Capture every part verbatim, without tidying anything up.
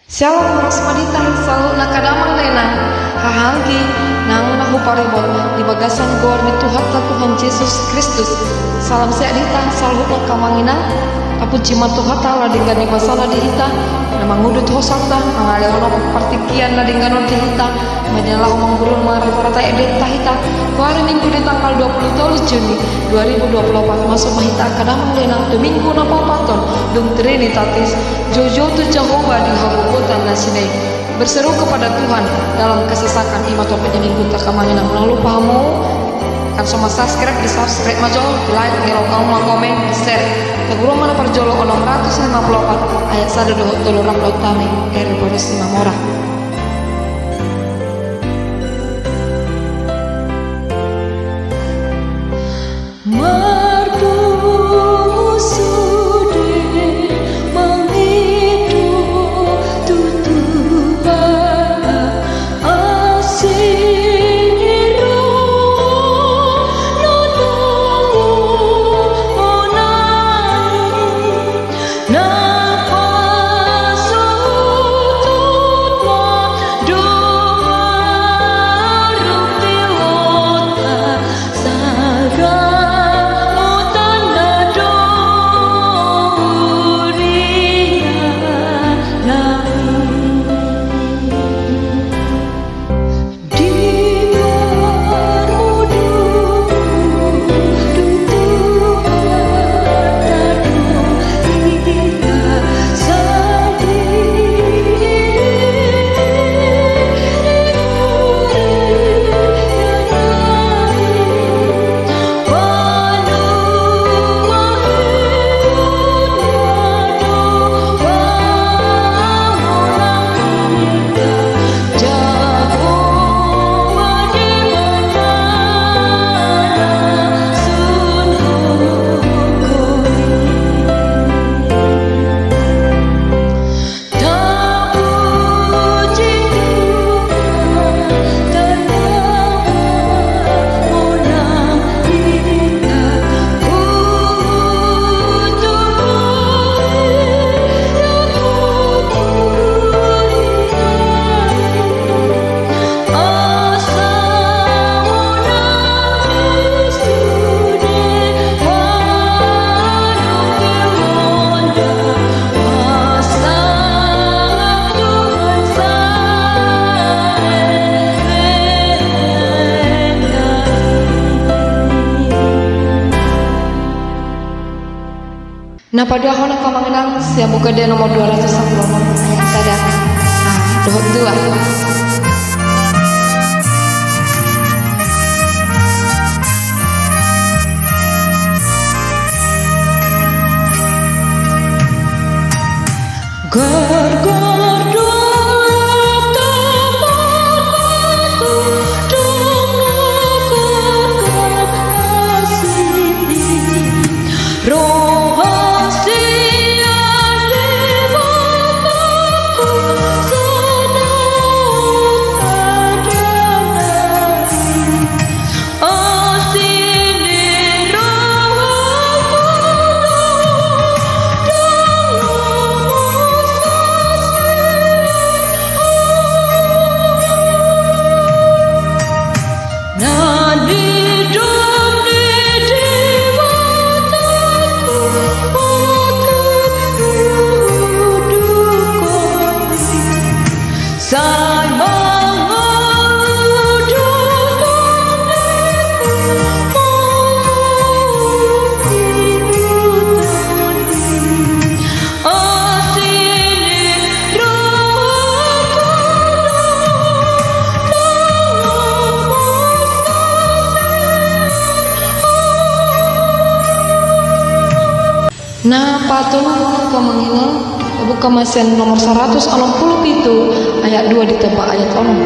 Syalom, horas ma di hita saluhutna angka damang dainang, hahaanggi nang na huparibot di bagasan goar ni Tuhanta Tuhan Jesus Kristus. Salam sehat di hita saluhutna angka amang inang. Tapuji ma Tuhanta ala denggan ni basana di hita, na mangudut hosanta mangalehon partingkian na denggan on di hita, manang laho mangguruhon marata-rata ende hita. Goar ni Minggu di tanggal dua puluh tolu Juni dua ribu dua puluh empat, masuk ma hita angka damang dainang tu Minggu na paopathon dung Trinitatis, joujou tu Jahowa di hagogotan na sini. Berseru kepada Tuhan dalam kesesakan, i ma topik ni Mingguta angka amang inang. Unang lupa hamu, kan so ma subscribe, di subscribe ma jo, di like, di roham ma komen, di share. Taguruhon ma na parjolo onom ratus lima puluh opat ayat sada dohot tolu, rap dohot hami R P R Simamora. Marpungu sude mangido tutu bana asi ni roha na monang. Na paduahon angka amang inang, sian Buku Ende nomor dua ratus sampulu onom ayat sada, ah, dohot dua. Na patoluhon angka amang inang, buka ma sian nomor saratus onom pulu pitu ayat dua ditamba ayat onom.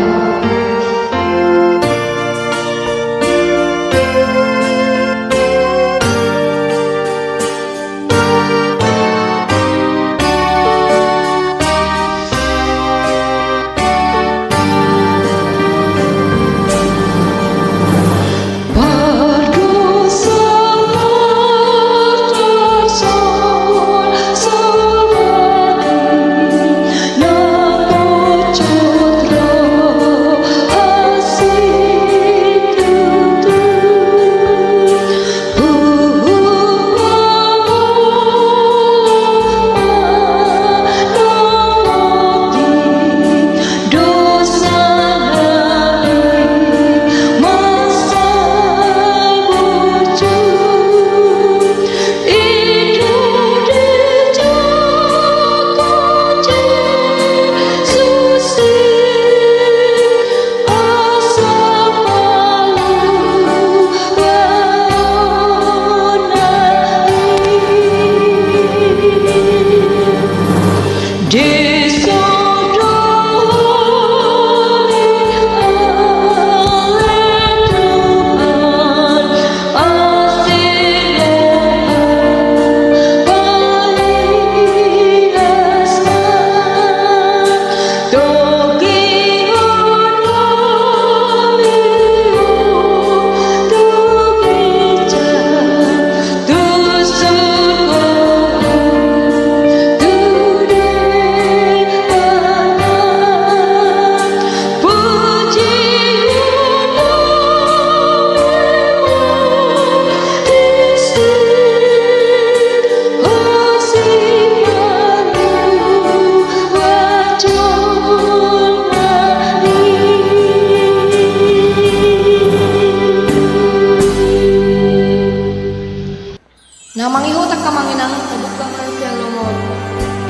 Na mangihut angka amang inang, tabuka ma sian nomor,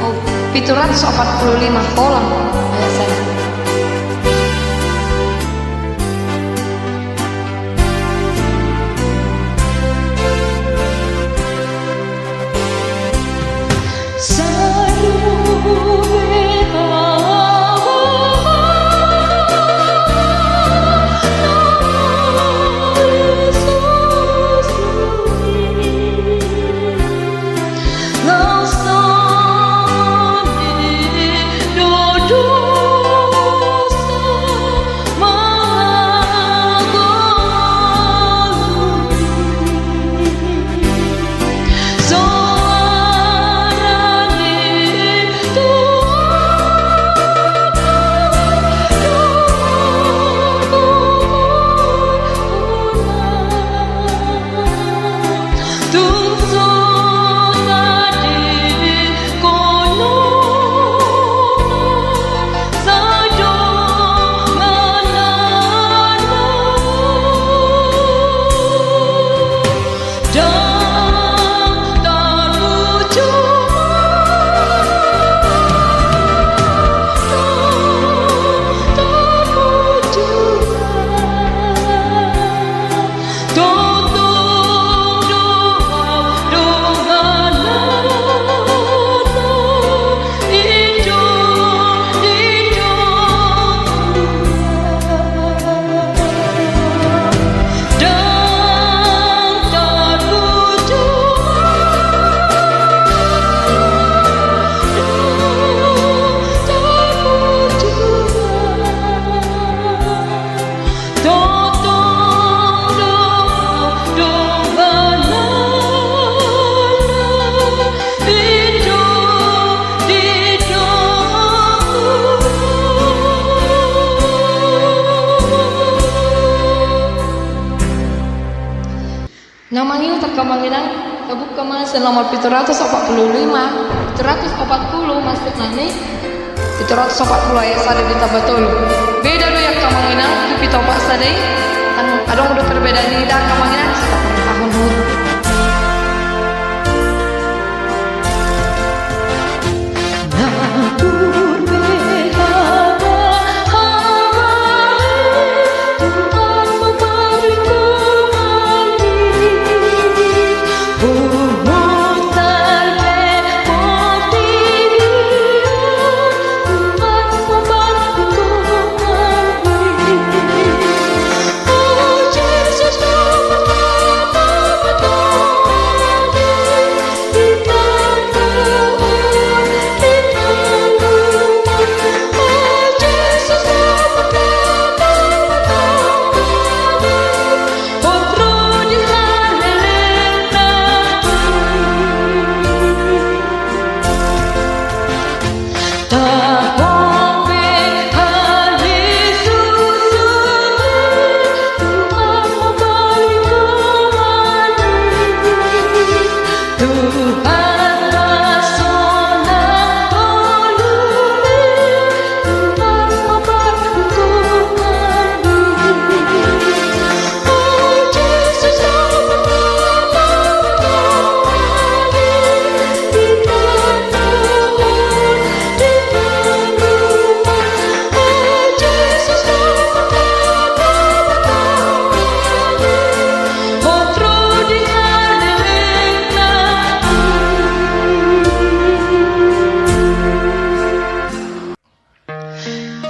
oh, pitu ratus opat pulu lima, Holan, ayat sada. Na mangihut angka amang inang, tabuka ma sian nomor pitu ratus opat pulu lima, pitu ratus opat pulu maksudna ni, pitu ratus opat pulu ayat sada ditamba tolu. Beda do i angka amang inang, di pitu opat sada i, nang adong do perbedaan ni ida angka amang inang, sitangkasahon hami.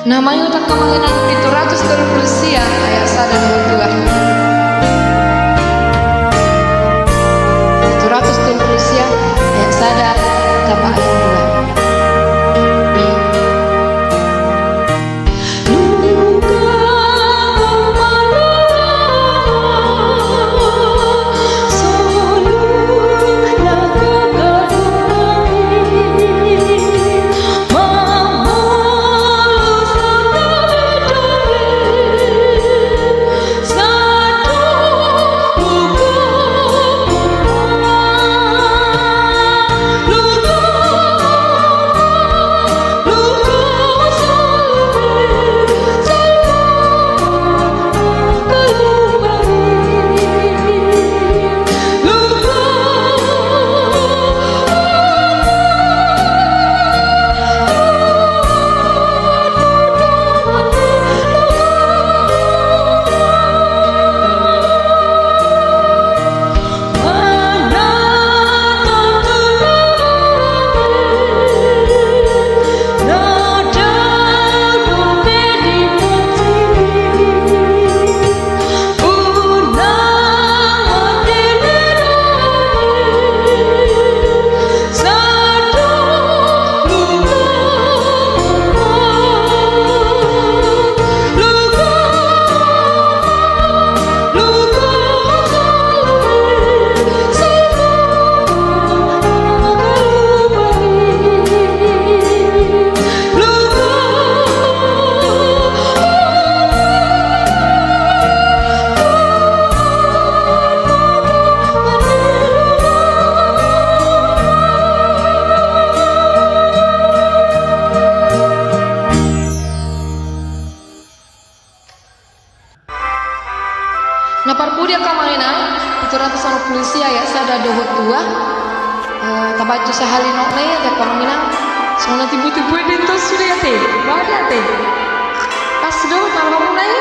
Na mangihut angka amang inang, pitu ratus tolu pulu sia ayat sada dohot dua. Pitu ratus tolu pulu sia ayat sada tamba ayat dua. Na parpudi angka amang inang, pitu ratus onom pulu sia ayat sada dohot dua. Eh, tabacu sahali nokna i, ate angka amang inang. Songon na timbo-timbo i do sude ate. Bada ate. Pas do, na rohamuna i.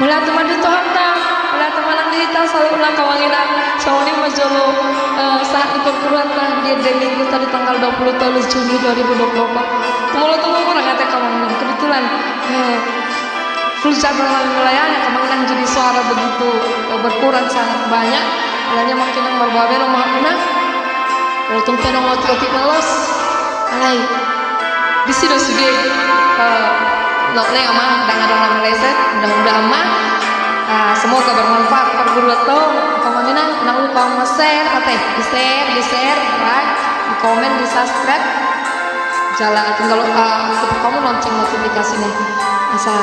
Mauliate ma di Tuhanta, mauliate ma nang di hita saluhutna, amang inang. Songon i ma jolo, eh, sahat ni parguruanta di ende Minggu tadi tanggal dua puluh tolu Juni dua ribu dua puluh empat. Molo tung hurang ate, amang inang, kebetulan, eh, full jadwal nami melayani, amang inang, jadi suara begitu, eh, berkurang sangat banyak. Alani i, amang inang, marbabelo ma hami. Molo tung pe adong otik-otik na loas, alai disi do sude, eh, loas, alai ma, ndang adong na meleset, mudah-mudahan ma, eh, semoga bermanfaat parguruanta on, amang inang. Unang lupa ma share, ate, di-share, di-share, like, di-komen, di-subscribe. Jala tinggal, eh, tekan hamu lonceng notifikasina, asa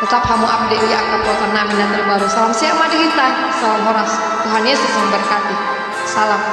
tetap hamu update di angka uploadan nami na terbaru. Salam sehat ma di hita, salam horas, Tuhan Yesus memberkati. Salam.